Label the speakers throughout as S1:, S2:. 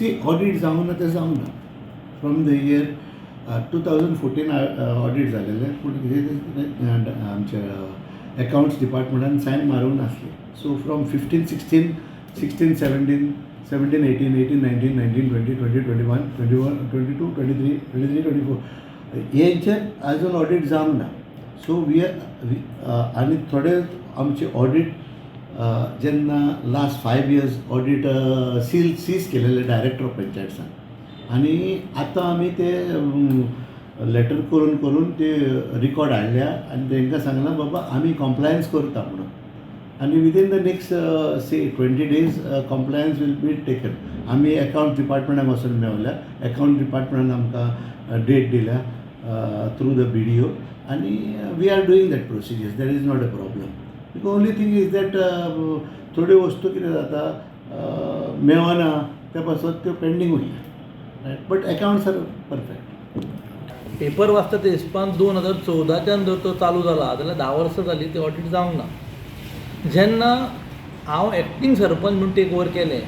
S1: C, audit जावंक ना तें जावंक ना. From the year 2014 audit जालेलें, पूण कितें, आमच्या एकावंट्स डिपार्टमेंटान सायन मारूंक नासली. So from 15 16, 16 17, 17 18, 18 19, 19 20, 20 21, 21 22, 23, 23 24 हेंचेर अजून ऑडिट जावंक ना. सो we आनी थोडे आमचे ऑडिट जेन्ना last 5 years audit seal seize केलेले डायरेक्टर ऑफ पंचायत्सान, आनी आतां आमी ते लेटर करून करून ते रिकॉर्ड हाडल्या आनी तांकां सांगलां, बाबा आमी कॉम्प्लायन्स करता म्हणून, आनी within the next, say, 20 days compliance will be taken. आमी एकावंट डिपार्टमेंटाक वचून मेवल्या. एकावंट डिपार्टमेंटान आमकां डेट दिल्या थ्रू the BDO आनी we are doing that procedures. That is not a problem. Only thing is that थोड्यो वस्तू कितें जाता, मेळना, त्या पासत त्यो पेंडींग उरल्या, but accounts are perfect.
S2: Paper वाचता ते हिसपान 2014च्यान जर तो चालू जाला जाल्यार 10 वर्सां जालीं तें ऑडीट जावंक ना. जेन्ना हांव एक्टींग सरपंच म्हूण टेक ओवर केलें,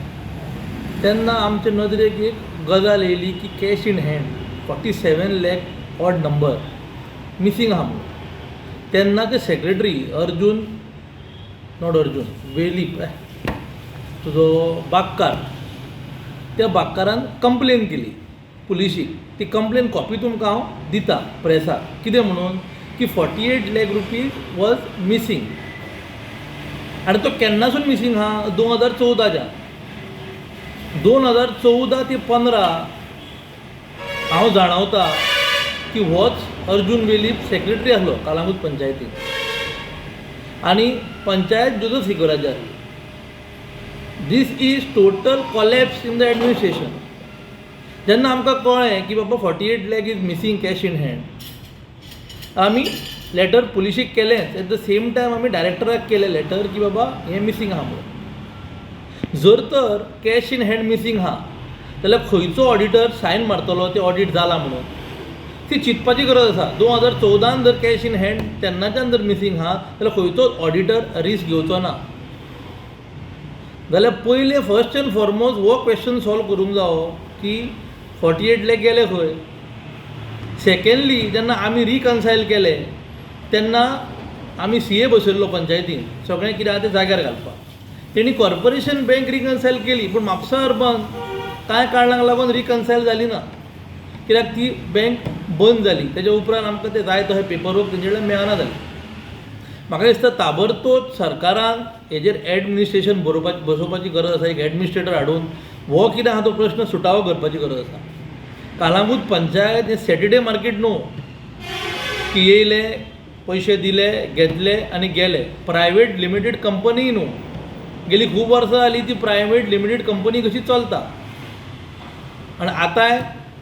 S2: तेन्ना आमचे नदरेक एक गजाल येयली की cash in hand 47 lakh odd number missing आहा म्हणून. तेन्नाचे secretary Arjun, not Arjun, Velip, तुजो बागकार, त्या बागकारान कंप्लेन केली पुलिशीक. ती कंप्लेन कॉपी तुमकां हांव दिता प्रेसाक. कितें म्हणून की 48 lakh rupees was missing. आनी तो केन्नासून मिसींग आहा? 2014च्यान. 2014 ते 15 हांव जाणवता की होच अर्जून वेलीप सेक्रेटरी आसलो कालांगूट पंचायतीन आनी पंचायत जोजफ सिक्वेराची आसली. This is total collapse in the administration. जेन्ना आमकां कळ्ळें की बाबा, 48 lakh is missing cash in hand, आमी लेटर पुलिशीक केलेंच, एट the same time आमी डायरेक्टराक केलें लेटर की बाबा, हें मिसींग आहा म्हणून. जर तर कॅश इन हँड मिसींग आहा जाल्यार खंयचो ऑडिटर सायन मारतलो तें ऑडीट जालां म्हणून? ती चिंतपाची गरज आसा. 2014न जर कॅश इन हँड तेन्नाच्यान जर मिसींग आहा जाल्यार खंयचोच ऑडिटर रिस्क घेवचो ना. जाल्यार पयलें, फर्स्ट एंड फॉरमोस्ट, हो क्वेश्चन सॉल्व करूंक जावो की 48 लॅक गेले खंय. सेकेंडली, जेन्ना आमी रिकन्सायल केले तेन्ना आमी सीए बसयल्लो पंचायतीन, सगळें कितें आहा तें जाग्यार घालपाक. तेणी कॉर्पोरेशन बँक रिकन्सायल केली, पूण म्हापसा अर्बन कांय कारणांक लागून रिकन्सायल जाली ना, कित्याक ती बँक बंद जाली. तेच्या उपरांत आमकां ते जाय तशें पेपर वर्क तेंचे कडल्यान मेळना जालें. म्हाका दिसता ताबडतोब सरकारान हेजेर एडमिनिस्ट्रेशन बरोवपाची बसोवपाची गरज आसा. एक एडमिनिस्ट्रेटर हाडून हो कितें आहा तो प्रश्न सुटावो करपाची गरज आसा. कालांगूट पंचायत हें सॅटर्डे मार्केट न्हू की येयले, पयशे दिले, घेतले आनी गेले. प्रायवेट लिमिटेड कंपनीय न्हू. गेली खूब वर्सां जालीं ती प्रायवेट लिमिटेड कंपनी कशी चलता आनी आतांय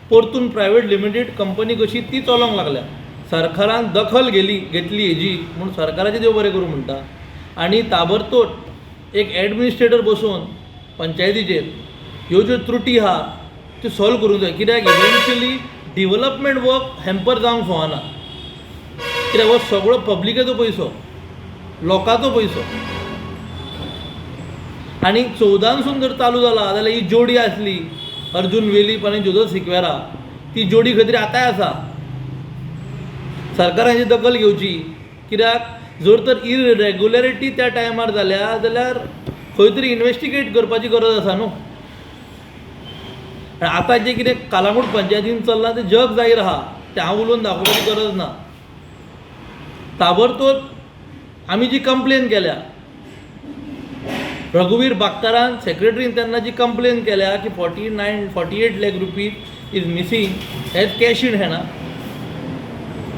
S2: परतून प्रायवेट लिमिटेड कंपनी कशी ती चलोंक लागल्या. सरकारान दखल घेली घेतली हेजी म्हूण सरकाराचें देव बरें करूं म्हणटा आनी ताबडतोब एक एडमिनिस्ट्रेटर बसोवन पंचायतीचेर ह्यो ज्यो त्रुटी आहा त्यो सॉल्व करूंक जाय, कित्याक इवेंच्युअली डिवलपमेंट वर्क हॅम्पर जावंक फावना, कित्याक हो सगळो पब्लिकेचो पयसो, लोकांचो पयसो. आनी 14नसून जर चालू जाला जाल्यार ही जोडी आसली अर्जून वेलीप आनी जोजफ सिक्वेरा, ती जोडी खंय तरी आतांय आसा. सरकारान हेची दखल घेवची, कित्याक जर तर इरेगुलरिटी त्या टायमार जाल्या जाल्यार खंय तरी इनवेस्टिगेट करपाची गरज आसा न्हू. आनी आतां जें कितें कालांगूट पंचायतीन चल्लां तें जग जाहीर आहा, तें हांव उलोवन दाखोवपाची गरज ना. ताबडतोब आमी जी कंप्लेन केल्या, रघुवीर बागकारान सेक्रेटरीन तेन्ना जी कंप्लेन केल्या की 49, 48 lakh rupees is missing as cash in हँडा,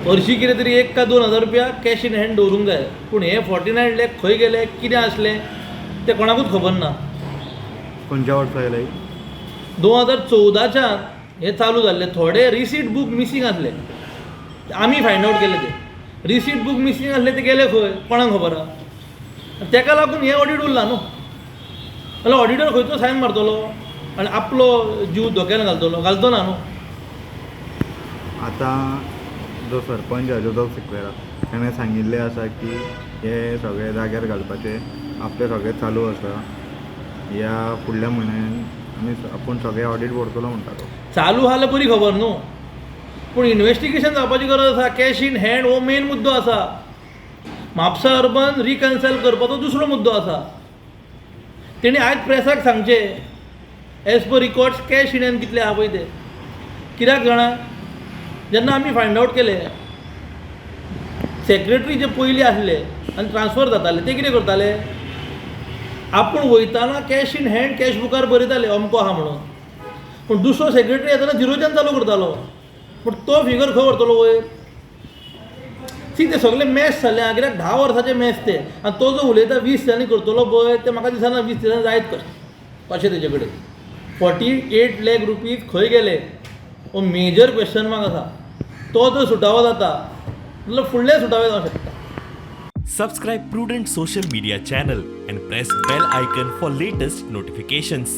S2: हरशीं कितें तरी 1 का 2 हजार रुपया कॅश इन हँड दवरूंक जाय, पूण हे 49 लॅक खंय गेले, कितें आसलें तें कोणाकूच खबर ना.
S3: खंयच्या वर्सा येयले?
S2: 2014च्यान हें चालू जाल्लें. थोडे रिसीट बूक मिसींग आसले, आमी फायंड आवट केले. ते रिसीट बूक मिसींग आसले, ते गेले खंय कोणाक खबर आहा. तेका लागून हें ऑडीट उरलां न्हू. जाल्यार ऑडिटर खंयचो सायन मारतलो आनी आपलो जीव धोक्यान घालतलो? घालचो ना न्हू.
S3: आतां जो सरपंच आहा जोजफ सिक्वेरा, तेणें सांगिल्लें आसा की हे सगळे जाग्यार घालपाचे आपले सगळें चालू आसा, ह्या फुडल्या म्हयन्यान. आमी आपूण सगळें ऑडीट व्हरतलो म्हणटा तो.
S2: चालू आहा जाल्यार बरी खबर न्हू, पूण इन्वेस्टिगेशन जावपाची गरज आसा. कॅश इन हँड हो मेन मुद्दो आसा. म्हापसा अर्बन रिकन्सायल करपाचो दुसरो मुद्दो आसा. तेणी आयज प्रेसाक सांगचें, as per records cash in hand कितले आहा पळय ते. कित्याक जाणा, जेन्ना आमी फायंड आवट केलें, सेक्रेटरी जे पयलीं आसले आनी ट्रान्सफर जाताले ते कितें करताले, आपूण वयताना कॅश इन हँड कॅश बुकार बरयताले अमको आहा म्हणून, पूण दुसरो सेक्रेटरी येतना झिरोच्यान चालू करतालो. पूण तो फिगर खंय व्हरतलो वयर? सी, ते सगळे मॅस जाले आं. कित्याक 10 वर्साचे मॅस ते. आनी तो जो उलयता 20 दिसांनी करतलो पळय, ते म्हाका दिसना 20 दिसांनी जायत कशें कशें. तेजे कडेन 48 लॅक रुपीज खंय गेले हो मेजर क्वेश्चन मार्क आसा. तो जर सुटावो जाता जाल्यार फुडले सुटावे जावंक शकता.
S4: Subscribe Prudent Social Media channel and press bell icon for latest notifications.